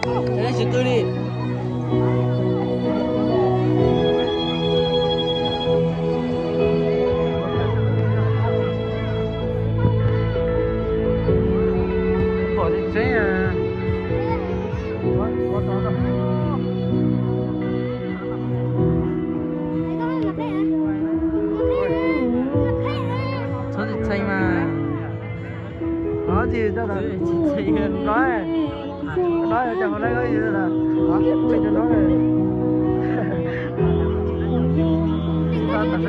Tsis qw li. Pom tseeb tseeb. Txhob txhij txhij mas. Tsis txhij, tsis txhij. Nov, nov yog cov hauv laib, nov yog cov hauv laib. Ua cas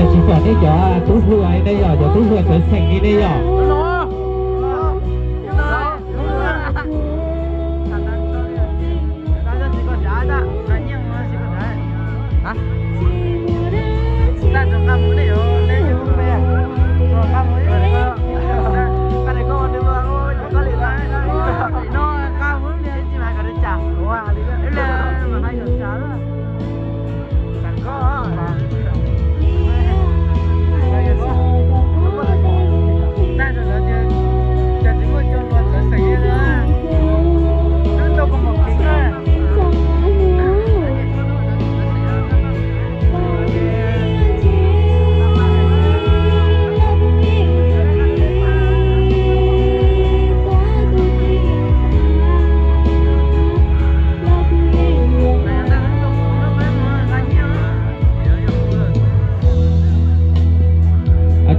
tsis pom nej cov tub hluas nej yom, cov tub hluas sawv tsees li nej yom?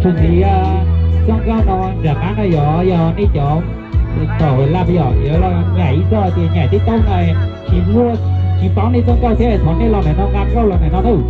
Txoj ntxiv txoj nkauj no nram qab no yog, yog nej cov thaum laj yom, yuav los nyaim ib txoj tias nyaim tib taub no, tsis muaj, tsis paub nej txoj nkauj thiab, thov nej los ntawm no nqa nkauj los ntawm no nawb.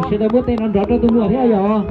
Sawv daws muab tej no nrov rau tus muam thiab yom.